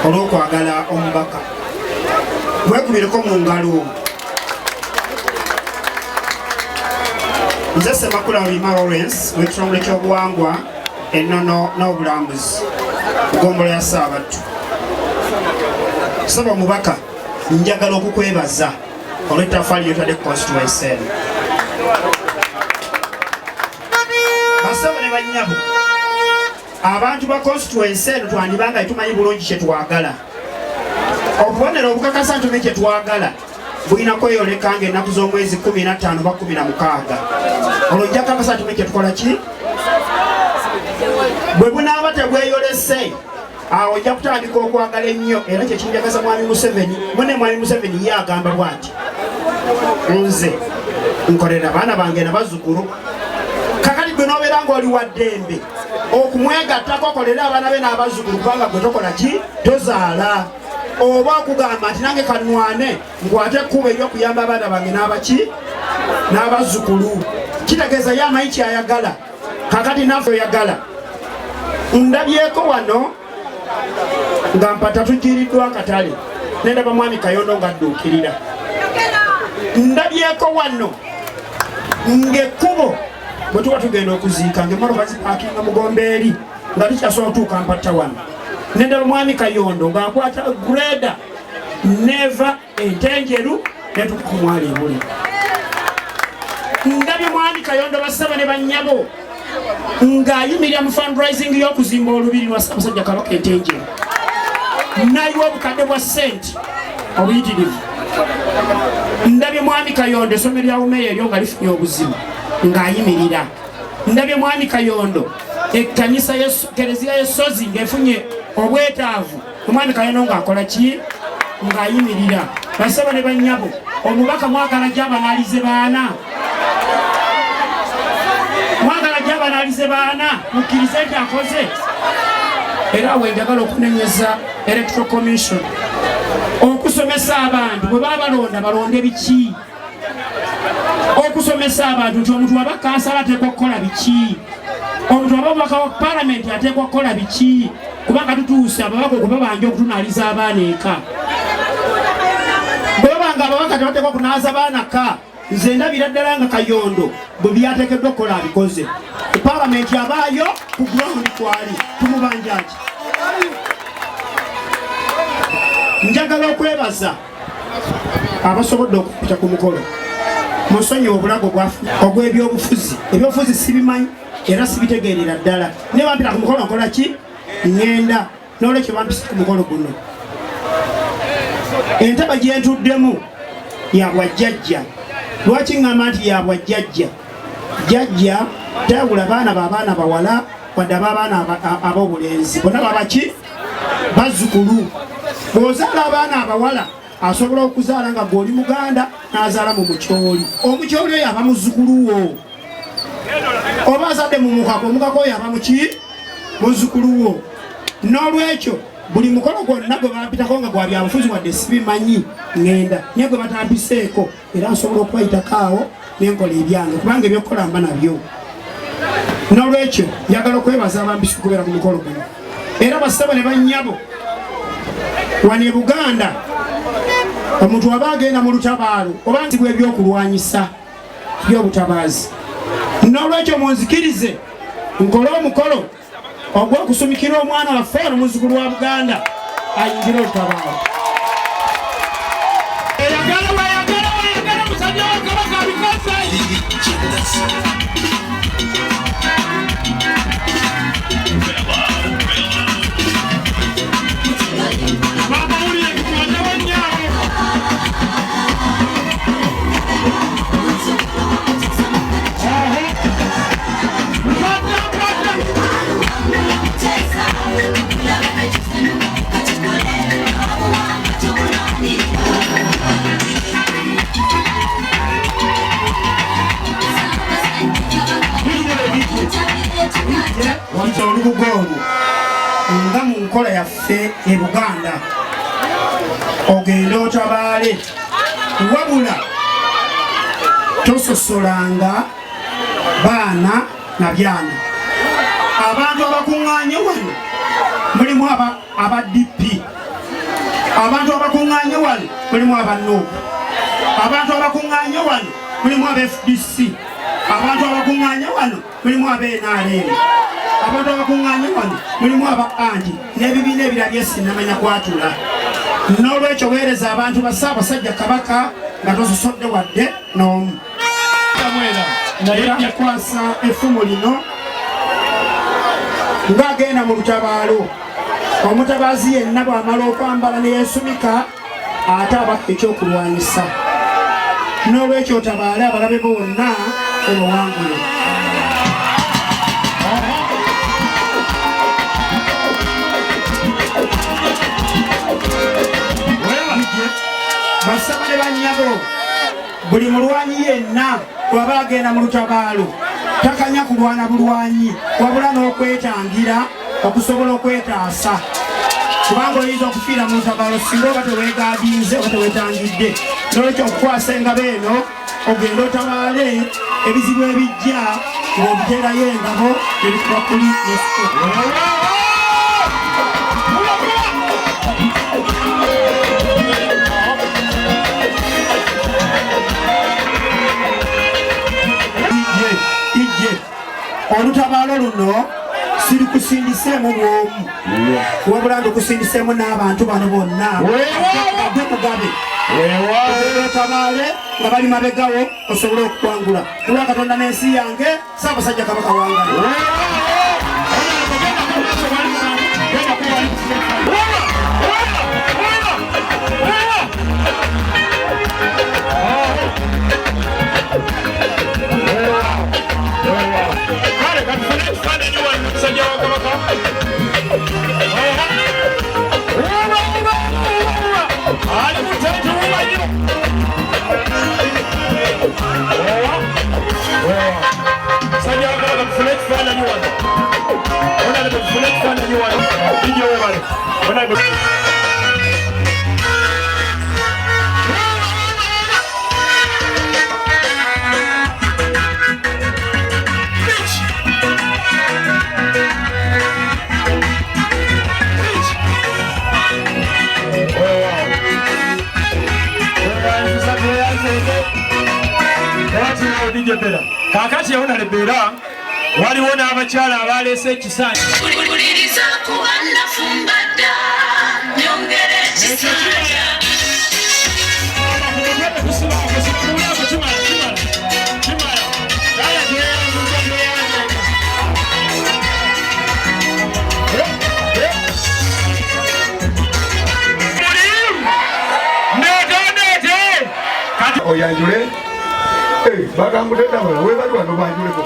Olw'okwagala omubaka, mwekubireko mu ngalo. Nze Ssemakula Luyima Lawrence, w'ekitongole ky'obuwangwa, ennono n'obulambuzi, ggombolola ya Ssaabattu. Ssebo omubaka, njagala okukwebaza olw'ettafaali lyotadde ku constituency eno. Bassebo ne bannyabo, abantu ba constituency eno twandibanga tetumanyi bulungi kye twagala. Obubonero obukakasa nti tumanyi kye twagala bulina kweyoleka nga ennaku z'omwezi 15 oba 16. Olwo nja kakasa tumanyi kye tukola ki. Bwe bunaaba tebweyolese, awo ojja kutandika okwagala ennyo. Era kyekinjagaza Mwami Museveni, mune Mwami Museveni ye agamba bw'ati: "Nze nkolera baana bange na bazzukulu." Kakati gwe n'obeera ng'oli wa ddembe okumwegattako okolere abaana be n'abazzukulu, kubanga gwe tokola ki, tozaala, oba okugamba nti nange kanwane nkwate ekkubo eryokuyamba abaana bange n'abaki n'abazzukulu. Kitegeeza ye amanyi kyayagala. Kakati naffe oyagala ndabyeko wano nga mpata tugiriddwa akatale, nendaba Mwami Kayondo nga adduukirira. Ndabyeko wano ng'ekkubo bwe tuba tugenda okuziika, ng'emmotoka zipaakinga mugombe eri, nga tukyasobola okutuuka mpatta wano. Nendaba Mwami Kayondo ng'akwata grader neva Entenjeru netuka ku mwali ebuli. Ndabye Mwami Kayondo, bassaba ne bannyabo, ng'ayimirira mu fundraising y'okuzimba olubiri lwa Ssaabasajja Kabaka Entenjeru, nayiwa obukadde bwa ssente obuyitirivu. Ndabye Mwami Kayondo essomero lya Umeya eryo nga lifunye obuzibu ng'ayimirira. Ndabye Mwami Kayondo ekkanisa, kereziya y'Essozi ng'efunye obwetaavu, omwami Kayondo ng'akola ki, ng'ayimirira. Basebo ne bannyabo, omubaka mwagala gy'abanaalize baana, mwagala gy'abanaalize baana, mukkirize nti akoze. Era awo njagala okunenyeza Electoral Commission okusomesa abantu bwe baba balonda, balonde biki, okusomesa abantu nti omuntu waba kansala ateekwa kukola biki, omuntu waba omubaka wa palamenti ateekwa kukola biki, kubanga tutuuse ababaka okubabanja okutunaaliza abaana eka. Bwe babanga ababaka tebateekwa kunaaza baana ka, nze ndabira ddala nga Kayondo bwe byateekeddwa okukola abikoze. Palamenti abaayo ku ground kwali tumubanjaki. Njagala okwebaza abasobodde okupita ku mukolo. Musonyiwe obulago ogw'ebyobufuzi, ebyobufuzi sibimanyi era sibitegeerera ddala, naye bampita ku mukolo nkola ki, ŋŋenda. N'olwekyo bampise ku mukolo guno. Entebe gyentuddemu ya bwajjajja. Lwaki ŋŋamba nti ya bwajjajja? Jjajja tayawula baana b'abaana bawala wadde ab'abaana ab'obulenzi, bonna babaki, bazzukulu. Bw'ozaala abaana abawala, asobola okuzaala nga gw'oli Muganda n'azaala mu Mukyoli, Omukyoli oyo aba muzzukulu wo. Oba azadde mu mukako, omukako oyo aba muki, muzzukulu wo. N'olwekyo buli mukolo gwonna gwe bampitako nga gwa byabufuzi, wadde sibimanyi, ŋŋenda, naye gwe batampiseeko era nsobola okubayitako awo nenkola ebyange, kubanga ebyokukola mba nabyo. N'olwekyo njagala okwebaza abampisa okubeera ku mukolo guno. Era bassebo ne bannyabo, wano e Buganda omuntu aba agenda mu lutabaalo oba nti bwebyokulwanyisa byobutabaazi. N'olwekyo munzikirize nkole omukolo ogw'okusumikira omwana waffe ono, muzzukulu wa Buganda, ayingire olutabaalo. Eyagala wayagala wayagala musajja wa Kabaka abikoze. Bamawulire tukwate wannyaabo. Kwata kwata. Nti olubugo olwo nga mu nkola yaffe e Buganda, ogende otabaale, wabula tososolanga baana na byana. Abantu abakuŋŋaanye wano mulimu aba DP. Abantu abakuŋŋaanye wano mulimu aba NUP, abantu abakuŋŋaanye wano mulimu aba FDC, abantu abakuŋŋaanye wano mulimu aba NRM, abantu abakuŋŋaanye wano mulimu aba AND n'ebibiina ebirala byesinamanya kwatula. N'olwekyo weereza abantu ba Ssaabasajja Kabaka nga tososodde wadde n'omu. Era nkwasa effumu lino ng'agenda mu lutabaalo. Omutabaazi yenna bw'amala okwambala ne yeesumika ate aba ekyokulwanyisa. N'olwekyo otabaale abalabe bo bonna obawangule. Basaba ne bannyabo, buli mulwanyi yenna bw'aba agenda mu lutabaalo takanya kulwana bulwanyi wabula n'okwetangira okusobola okwetaasa, kubanga oyinza okufiira mu lutabaalo singa oba teweegaadinze oba teweetangidde. N'olwekyo okukwasa engabo eno ogende otabaale ebizibu ebijja ng'obiteerayo engabo ebikuba kuli. Ijje olutabaalo luno sirikusindiseemu bw'omu, wabula ndikusindiseemu n'abantu bano bonna. Gwe mugabe, otabaale nga bali mabegawo osobole okuwangula. Kulwa Katonda n'ensi yange, Ssaabasajja Kabaka wangala. Kale katufune ekifaananyi wano, musajja wa Kabaka. Ali mutente wumanyo. Musajja wa Kabaka, tufune ekifaananyi wano. Onalebe, tufune ekifaananyi wano. Ijjo webale. Onalebe. Kakati yawonalebeera waliwo n'abakyala abaleese ekisaanyi. Wuliriza kuba nafumba dda, nyongera ekisanja. Oyanjule bagambudde ddabala webali wano banjuleko.